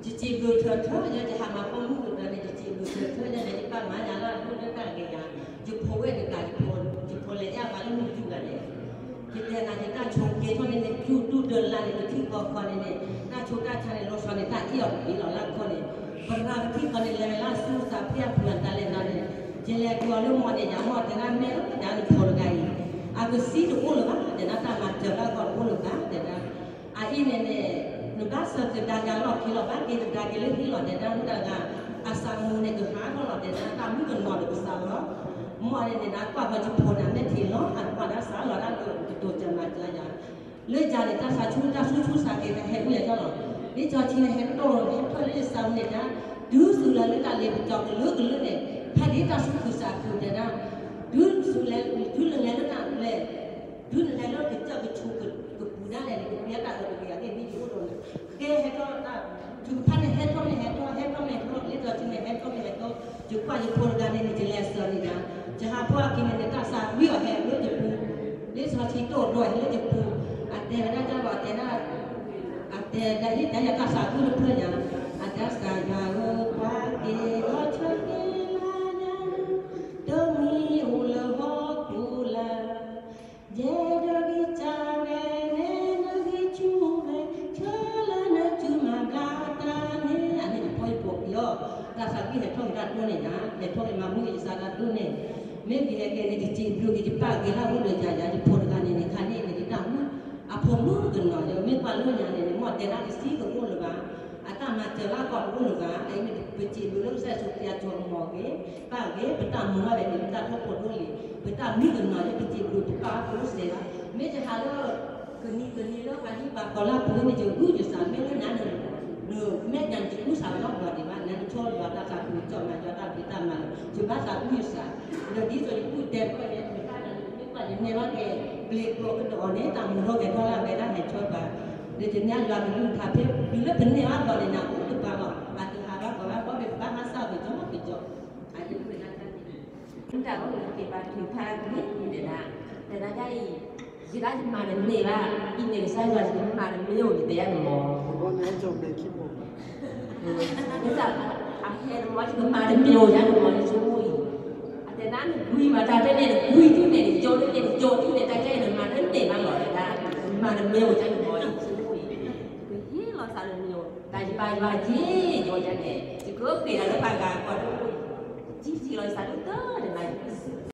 ယစံးဘျုးထၢထၢ ယဲယဟးမၤပိာ်မုၣ်ကတၢၢ်န့ၣ် ယစံးဘျုးထၢထၢ ယဲန့ၣ် ယပာ်မၤယၤလၢအဒိၣ်လၢတၢ်ဂ့ၤယၤ, ယဖိဝဲတဂၤ ယဖိလဲၤယၢ်ဘၣ်လၢမုၢ်ယူၤဂၤလဲၣ်, ယလဲၤနၤယတၢ်ဆိးက့ထီၣ်န့ၣ်န့ၣ် ယူၤတူၢ်ဒၢလါန့ၣ် တထံၣ်ဃီဃီန့ၣ်န့ၣ် တၢ်ဆိးတၢ်ဆါန့ၣ် လီၤဆီန့ၣ် တၢ်အ့ၣ်အီၤတဘ့ၣ်လီၤလၢခီန့ၣ်, ပရၤတထံၣ်ဃီန့ၣ် လဲၤဝဲလၢအစုကစၢ်ဖဲအပူၤအတၢ်လဲၤနၤန့ၣ်, ယလဲၤကွၢ်လၢမီၢ်န့ၣ် ယၤမီၢ်တဲဒၣ် မ့ၢ်ဧၢ ယၤနဖိတဂၤအံၤ အကသံတအိၣ်လၢၤဘၣ် တဲဒၣ် တၢ်မၤစၢၤဘၣ်ကီးတအိၣ်လၢၤဘၣ် တဲဒၣ် အအံၤန့ၣ်န့ၣ် နဘၣ်ဆၢကဒါက့ၤလီၢ်ခံလီၤ ဘၣ်က့ၤကဒါက့ၤလၢဟံၣ်လီၤ တဲဒၣ် မုၢ်တဂၤ အသးမူန့ၣ် ကဟးထီၣ်လီၤ တဲဒၣ် တၢ်မုၣ်ကနီၤဒီးကစးလီၤ, မီၢ်န့ၣ်န့ၣ် နကွၢ်ဃီယဖိန့ၣ် မဲာ်ထံလီၤ အကွၢ်ဒၣ်စးလီၤဒၣ်ဒီး ကတိၤစၢၤမၤစၢၤယၤ လၢယၤန့ၣ် တၢ်သးဆူၣ် တၢ်ဆူၣ်ဆူၣ်ဆါက့ၤ တဟဲအိၣ်လဲၤထီၣ်လီၤ, လၢစီၤထံန့ၣ် ဟဲတိၢ် ဟဲထီၣ်လၢယသးမူန့ၣ်ဒၣ် တုၤသုးလၢလၢတၢ်လ့ပစီကလုာ်ကလုာ်န့ၣ် ဖဲဒ်တၢ်သူၣ်ခုသးခုတဲဒၣ် တုၤသုးလဲၤ တုၤနလဲၤလၢတၢ်လဲၤ တုၤနလဲၤလၢကစၢၢ်ကဆူးကပူၤဒၣ်လဲာ်န့ၣ် ကပျဲတၢ်အၢတဂ့ၤအဂ့ၢ် မ့ၢ်ယအိၣ်ဒီးနၤ ကဲဟဲထီၣ်တၢ် ထုကဖၣ်န့ၣ် ဟဲထီၣ်မ့ၢ်ဟဲထီၣ် ဟဲထီၣ်မ့ၢ်ဟဲထီၣ် လၢစီၤထံန့ၣ် ဟဲထီၣ်မ့ၢ်ဟဲထီၣ် ယကွၢ်ယဖိတဂၤန့ၣ်န့ၣ် ယလဲၤစၢၤန့ၣ်ဒၣ် ယဟးဖီၣ်အခံန့ၣ်န့ၣ် တၢ်သးဝံၣ်အီၤဟဲလၢယပူၤ လၢစီၤထံတိၢ်ဒိၣ်ဟဲလၢယပူၤ အတဲဝဲဒၣ်တၢ်လီၤ အတဲဒၣ် အတဲဒၣ်ဟ့ၣ်တၢ်ယတၢ်သးဝံၣ်တဖျၢၣ်ညါ အတၢ်သးယွၤဧၢ ကွၢ်က့ၤလီၤဆၢက့ၤလၢညါ တမံၤအိၣ်လၢဟီၣ်ခိၣ်လာ် ယဲဒၣ်ဂံၢ်စၢ်ဝဲန့ၣ် နဂံၢ်ဆူၣ်ဝဲ ဆၢလၢနစုမၤဘျါတၢ်န့ၣ် အန့ၣ်ယဖိယဖိပျီ တၢ်သးဝံၣ်ဟဲထီၣ်က့ၤတၢ်ဒိၣ်န့ၣ်ညါ ဟဲထီၣ်က့ၤမၤမူက့ၤယသးတၢ်ဒိၣ်န့ၣ် မ့ၢ်က့ၤဟဲက့ၤန့ၣ် ယစံးဘျုးက့ၤယပၢ်က့ၤလၢအအိၣ်ဒီးယၤယၤ ယဖိတဂၤန့ၣ်န့ၣ် ခါန့ၣ်န့ၣ် ယတၢ်မူ အဖိမုၣ်ကနီၤ ယမ့ၢ်ကွၢ်လၢညါန့ၣ်န့ၣ် မ့ၢ်တဲဒၣ်ကသံကအိၣ်လၢၤဘၣ် အတၢ်မၤစၢၤလၢအကီၢ်တအိၣ်လၢၤဘၣ် အအံၤန့ၣ် ပစံးဘျုးလၢကစၢ်ယ့ၣ်ၡူးခရံာ်အစိကမီၤဂ့ၤ ပၢ်ဂ့ၤ ပတၢ်မူထီၣ်ဝဲန့ၣ် ပတၢ်ထီၣ်ဖိဒိၣ်လံ ပတၢ်မုၣ်ကနီၤလၢပစံးဘျုးပပၢ်ဖိစဲးဘၣ် မ့ၢ်ယဟးလၢ ကနံၤကနံၤလၢပှၤဟံၣ်ပှၤဃီလၢအပူၤန့ၣ် ယဂုာ်ယသးမ့ၢ်လၢနၤန့ၣ် နမဲာ်ညါန့ၣ် ယဂုာ်သးလီၤဘျီဒံးဘၣ် နၤနထီၣ်လီၤတၢ်သးခုကစီၣ်မၤယွၤတၢ်ဖံးတၢ်မၤလၢ ယဘၣ်သးဂုာ်ယသး ဒီးဒ်သိးယပုၢ်တဲဘၣ်ယဲ မ့ၢ်ဘၣ်န့ၣ် မ့ၢ်ဘၣ်ကဲ ကျဲၤကျိၤကဒီးအီၤန့ၣ် တၢ်မူထီၣ်ဂဲၤထီၣ်လၢအဝဲဒၣ်ဟဲဆီဘၣ် ဒီးယမ့ၢ်ယွၤကလုၢ်ကထါဖဲ တုၤလၢပန့ၢ်ဘၣ်ဘျီန့ၣ် နအိၣ်တပၤလီၤ အတဟးဘၣ်ကီဘၣ် ဘီဘ့ၣ်ဘၣ်ဟးစၢ်ကစီၣ်ကစီၣ် အယုၢ်ဝဲဒၣ်တၢ်န့ၣ် မ့ၢ်တၢ်လီၤ ယက့ၤဘၣ်ထုးဖးဒၣ်တမ့ၢ်တဲဒၣ် တဲဒၣ်ယၤအံၤ ယဒၣ်ယမၤတန့ၢ်ဘၣ် အံၤန့ၣ်ကစၢ်ယွၤယကမၤတမ့ၢ်အိၣ်န့ၣ် တဲယၤန့ၣ်မီၤ မ့ၢ်သး အဟဲန့ၣ်မီၤ ယကမၤတမ့ၢ်အိၣ်ယၤန့ၣ်မီၤ ယဆိကမိၣ်အံၤ အတဲဒၣ်နကွံမး တၢ်တန့ၢ်နကွံထူၣ်န့ၢ် နကၠိထူၣ်န့ၢ် နကၠိထူၣ်န့ၢ် တၢ်တန့ၢ်နမၤတမ့ၢ်ဘၣ်မီၤ တဲဒၣ် မၤတမ့ၢ်အိၣ်ယၤန့ၣ်မီၤ ယဆိကမိၣ်အံၤ ကဟ့ၣ်လီၤသးတမ့ၢ်အိၣ် တၢ်ယဘၣ်ယွၤက့ၤ ယီၤယၤန့ၣ် ယကဃ့ၢ်ဒၣ်လၢပှၤဂၤကီၢ်တအိၣ် ယထံၣ်ထံၣ်လီၤယသးဒိၣ်တၢ်န့ၣ်မး